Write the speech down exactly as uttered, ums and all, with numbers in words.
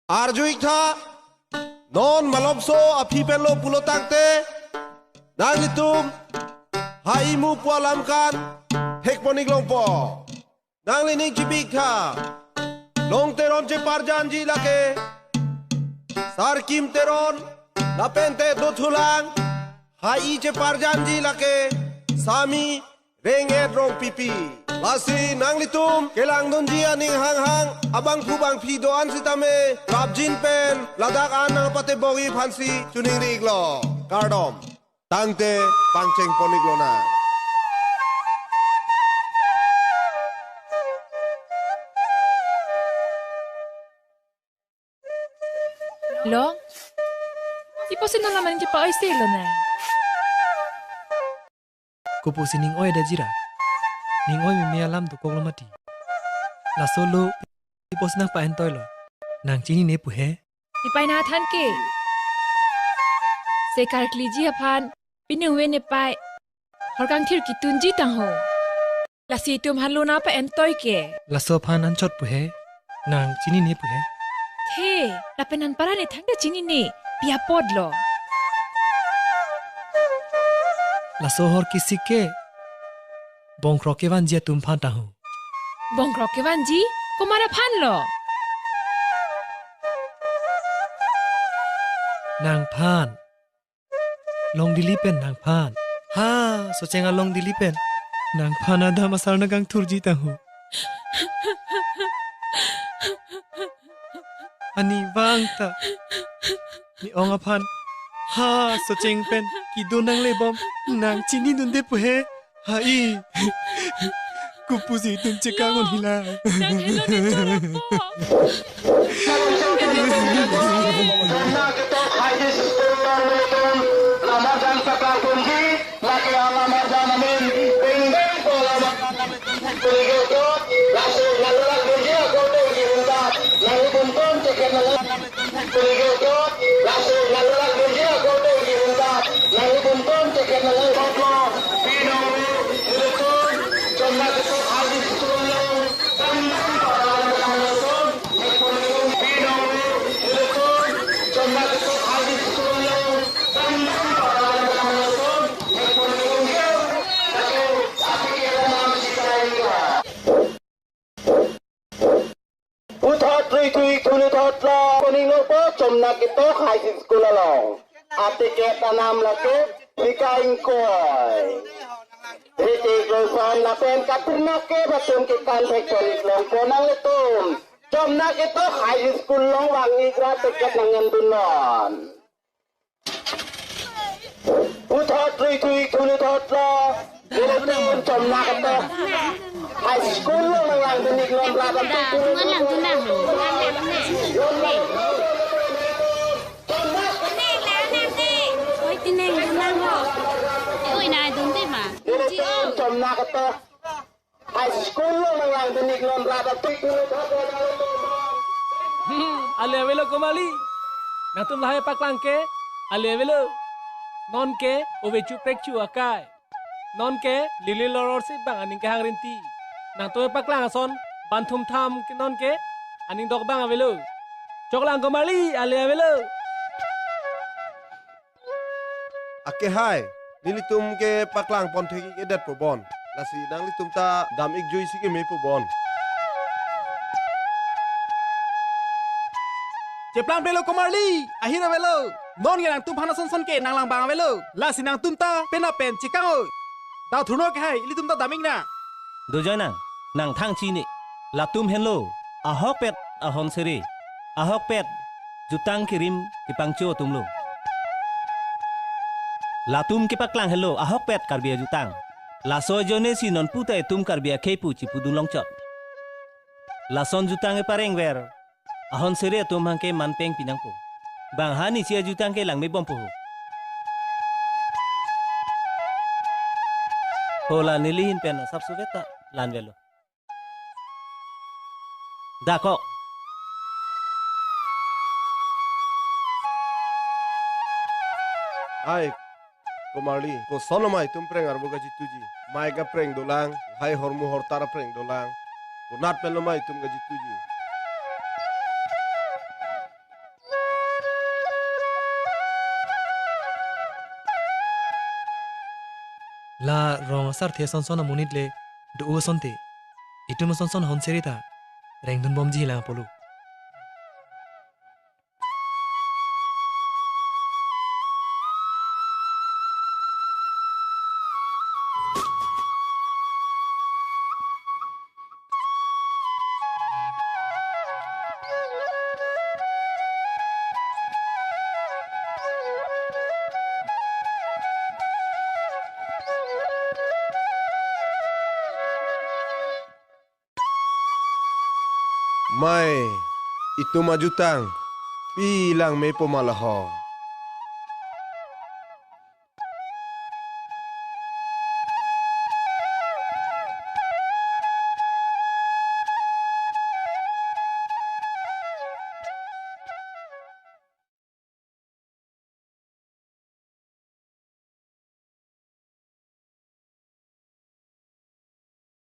Arju-ik tha, non malomso aphi pen lo pulo tangte, nanglitum ha imu pu alam kan thekpon-ik longpo. Nanglining chipi-ik tha, Long Teron cheparjanji lake Sarkim Teron, lapen te dothulang ha-i cheparjanji lake Sami Reng-et Rongpipi. Lasi nanglitum kelangdunji aning hanghang abangphu bangphi do-an sitame prapjin pen ladak an nangpatebok-ji aphansi choningri-iklo. Kardom. Tangte pangchengpon-ik lonang. Long, iposi non lam aning chepa-oi si lo na. Kopusi ning oi-edet jira? Ning oi meme alam dokoklo mati. Laso lo iposi nangpa-entoilo. Nang chinine pu he? Nepei nang than ke. Sekarkliji aphan, pini ove nepei horkangthir ketunji tangho. Lasi itum aphan lo nangpa-entoi ke. Laso aphan anchot pu he, nang chinine pu he? The, lapen anparani thangta chinine, pi apotlo. Laso hor kisik ke bongkrok kevanji atum aphan tangho. Bongkrok kevanji, komat aphanlo? Nangphan. Longdili pen nangphan. Ha, Socheng alongdili pen nangphan adam asar nangkangthurji tangho. Ani vangta ne-ong aphan ha Socheng pen kedo nanglebom nang chinidunde pu he. Ha-i. Kopusi itum chekang-un hila. Nang helo ne chorappo. Puthot rui thui thulu thotlo, koning nopo Chomnak Ketok High School along. Aticket anam lake phika ingkoi. Hrithik Rongphar lapen kathirnake atum kekan thekpon-ik longpo nanglitum. Chomnak Ketok High School along vang-ikra ticket nangnamdunnon. Puthot rui thui thulu thotlo. Nelitum Chomnak Ketok High School along nanglang dun-iknon, rat atum. Oi, tineng dun nang ho. Oi, na dun te ma. Nelitum Chomnak Ketok High School along nanglang dun-iknon, rat atum. Ale avelo komarli. Nangtum lahai paklang ke ale avelo. Non ke ove chu prek chu akai. Non ke lili loror si bang aning kehang rinti. Nangtum paklang ason ban thum tham ke non ke aning dok bang avelo. Choklang komarli, ale avelo. Ake hai, nelitum ke paklang pon thek-ik-edet po bon. Lasi nanglitum ta dam-ik juisi keme po bon. Cheplang pelo komarli, ahir avelo. Non ke nangtum aphan ason son ke nanglang bang avelo. Lasi nangtum ta penap pen chekang-oi. Dau thurno ke hai, ilitum ta dam-iknang. Dojoi nang, nang thang chini. Latum henlo ahokpet ahon sere, ahokpet jutang kerim kepangcho atumlo. Latum kepaklang henlo ahokpet Karbi ajutang. Laso ajoine si non puta itum Karbi akhei pu chipudun longchot. Lason jutang keparengver ahon sere atum hangke manpeng pinangpo. Bang hani si ajutang ke langmebompo ho. Hola nelihin pen asap suvet ta lanvelo. Dako. Hai, komarli, koson loma itum preng arbo kachituji. Mai kapreng dolang, hai hormu hortar preng dolang. Konat pen loma itum kachituji. La rong asarthe sonson amonit le do-o asonte, itum sonson hon seri ta rengdun bomji lang apolo. Mei, itum ajutang pi lang mei po ma la ho.